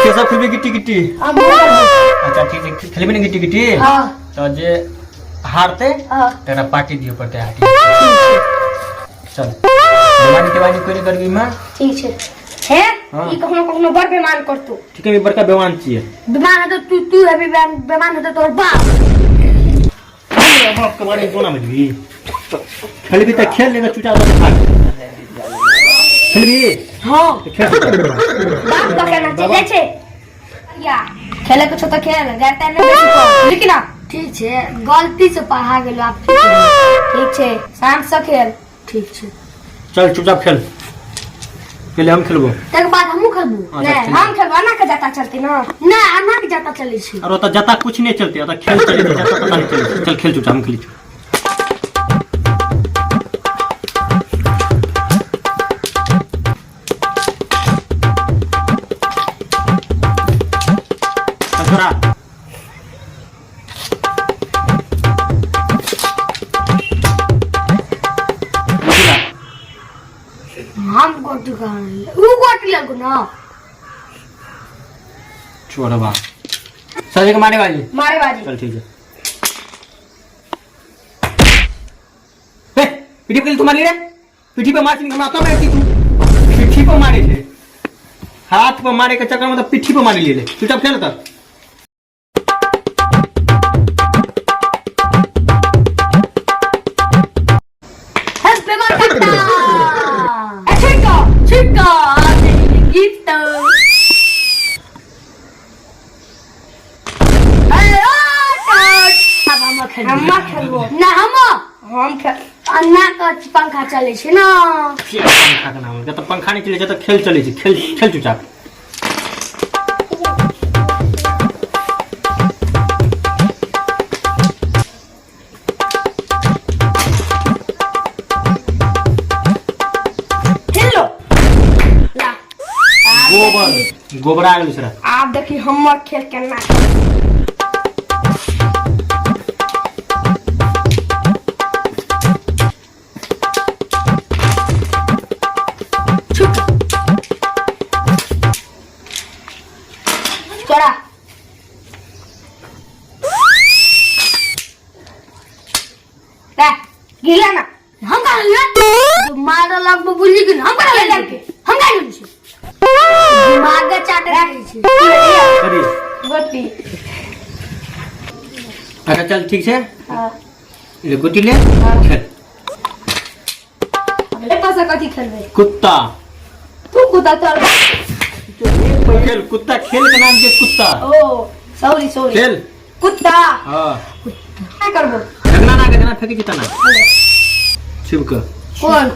के सब खेलबी गिट्टी गिट्टी? हम खेलबै। अच्छा ठीक छै, खेलबी ने गिट्टी गिट्टी? हाँ। तऽ जे हारतै हाँ। तकरा पार्टी दिअ पड़तै हाटी। चल, बेमानी तेमानी कोइ नहि करबी में। ठीक छै। हे। हाँ। ई कखनो कखनो बड़ बेमान करतौ। ठीक है, बड़का बेमान छियै। बेमान हेतौ तू, तू हेबी बेमान हेतौ तोहर बाप। हमरा बाप के बारे में कोना बुझबी? खेलबी तऽ खेल, नहीं तऽ चुटा दऽ भाग। खेलबी? हाँ। तऽ खेल। बाप का कहना चल जाइ छै या खेले के छौ तऽ खेल, गैर टाइम नहि बेसी कर, लेकिन ना। ठीक छै, गलती से पढ़ा गेलो, आब ठीक छै। ठीक छै, शांत से खेल। ठीक छै। चल, चुपचाप खेल। पहले हम खेलबो। तकर बाद हमहूँ खेलबो। अच्छा, नहीं, खेल। हम खेलबो, एना के जाता चलती ना। नहि, अना के जाता चलै छै। और ओतऽ जता कुछ नहीं चलते, ओतऽ खेल चले छै, जता पता नहीं चले छै। चल खेल चुपचाप, हम खेली छी। चल छोरा। बुझला? हम गोटी कहाँ लेलियै? उ गोटी लेलको ना। छोड़बा सर के मारे बाजी। मारे बाजी। चल ठीक है। ए, पीठी पे तू मारी रे, पीठी पे मार। हमरा आता मारती तू पीठी पे मारे छे, हाथ पे मारे के चक्कर में तो पीठी पे मारी ले। चुपचाप खेल तर। हे बेमार कट्टा। ए छिड़का छिड़का गिफ्ट। अरे ओ टट। अब हम खेलबो। हम खेलबो। ना, हम हम खेल। अन्ना के पंखा चलै छै ना। पंखा के नाम जब पंखा नहीं चले छै तऽ खेल चले छै। खेल खेल चुपचाप। खेल लो ला। आब गोबर देखी- गोबरा गेल छरा। आब देखी हमर खेल केना। चोरा ले, गिला ना। हम का लेलियै? मारऽ लगबो बुझली कि हम का लेलियै? हम का लेलियै? दिमाग चाट रहै छै। करी। गोटी। अच्छा चल, ठीक छै। हाँ। ले गोटी ले, खेल। ए पासा कथी खेलबै? कुत्ता। तू कुत्ता चल। खेल कुत्ता, खेल के नाम के कुत्ता। ओ सॉरी सॉरी। खेल। कुत्ता। हाँ। क्या करबो? फेंकना ना के जना फेंकी जितना छिप के। कौन?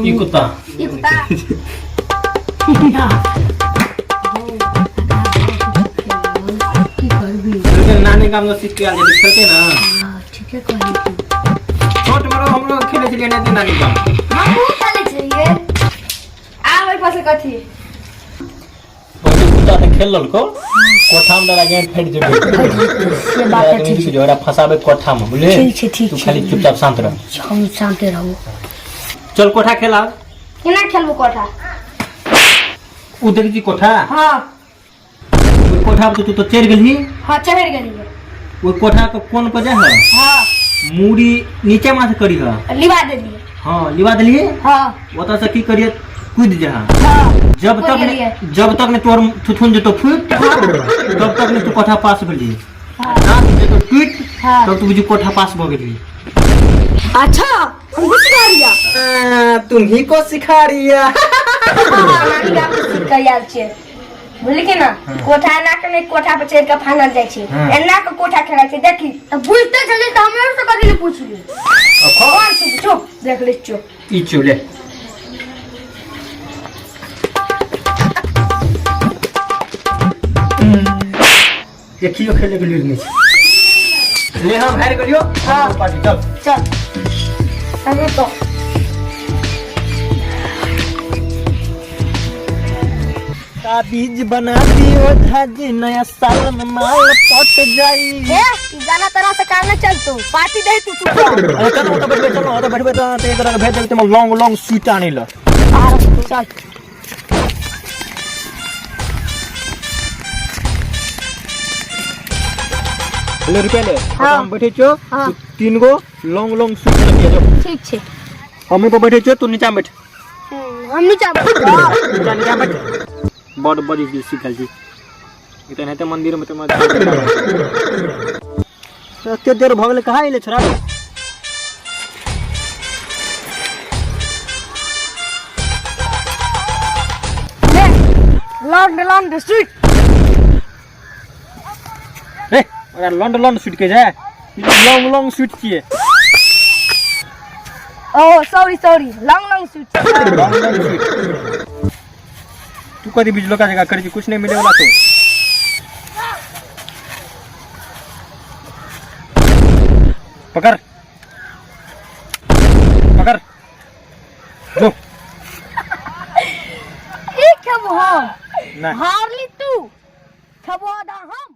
ई कुत्ता। ई कुत्ता। की करबी? लेकिन नानी गाम में सीख के आयल छै, खेलते ना। हाँ, ठीके कहली तू। छोट में रहो, हमरो खेले छलियै ने नानी गाम। हमहूँ खेलै छलियै। आब ओहि पासे कथी? पहिले कुत्ता तऽ खेल लेलको, कोठा में डरा गेल, फटि जेबै। से बात तऽ ठीक छै। ओकरा फंसाबै कोठा में, बुझलियै? ठीक छै, ठीक तू छै। खाली चुपचाप शांत रह। हम शांते रहू। चल कोठा खेला। केना खेलबो कोठा? उ देखै छी कोठा? हाँ। ओहि कोठा पर तू तो चढ़ि गेलही। हाँ, चढ़ि गेलियै। ओहि कोठा के कोन पर जा है। हाँ। मूड़ी नीचे माथ करी है। लिबा देलियै। हाँ, लिवा देलियै। हाँ। ओतऽ से की करिए, कूद जा। हाँ। जब तक कूद ने गेलियै। जब तक ने तोहर थुथुन जेतो फूट, तब तक ने तू कोठा पास भेली। दाँत जेतो टूट, हाँ। तब तू बुझी कोठा पास भऽ गेली। अच्छा, हम कुछ सिखा रिया। तुम्ही को सिखा रिया। नानी गाम से सीख के आयल छियै, बुझली कि ना? कोठा एना के नहि, कोठा पर चढ़ि के फानल जाइ छै। हाँ। एना के कोठा खेलाइ छै, देखी। तऽ बुझते छलियै तऽ हमरो से कथी लए पुछली? कौन से चुप, देख ले चुप। ई चुले देखियो, खेले के लूर नहीं छै। ले, हम हारि गेलियो। हाँ। पार्टी चल। चल, चलो तो। ताबीज बना दियो झाजी, नया साल में माल पट जाई। ए, ई गाना तरह से काम नहीं चलतो, पार्टी दे तू तू। अरे चल, ओतऽ बैठबै, चल ओतऽ बैठबै तऽ एक तरह भेज देबै, तऽ लॉन्ग लॉन्ग स्वीट आनै लए। चल। ले रुपया ले। हाँ। हम बैठे छियो। हाँ। तू 3 गो लॉन्ग लॉन्ग सूट लगिया जो। ठीक छै। हम पर बैठे छियो, तू नीचा बैठ। हम नीचा बैठ। नीचा नीचा बैठ। बड़ बड़ी सीखल छी। ई तऽ एनाहिते मंदिर में तऽ एते देर भऽ गेलै, कहाँ एलै छोरा? Law and law and suit. रे, ओकरा लॉन्ड लॉन्ड सूट कहै छै? लॉन्ग लॉन्ग सूट छियै। ओ sorry sorry, long long suit. Long long suit. तू कदी बिजलोका जगह करै छी, कुछ नहीं मिले वाला तो। पकड़ पकड़ जो। ई खेबो हम। नहीं। हारली तू, खेबो आधा हम।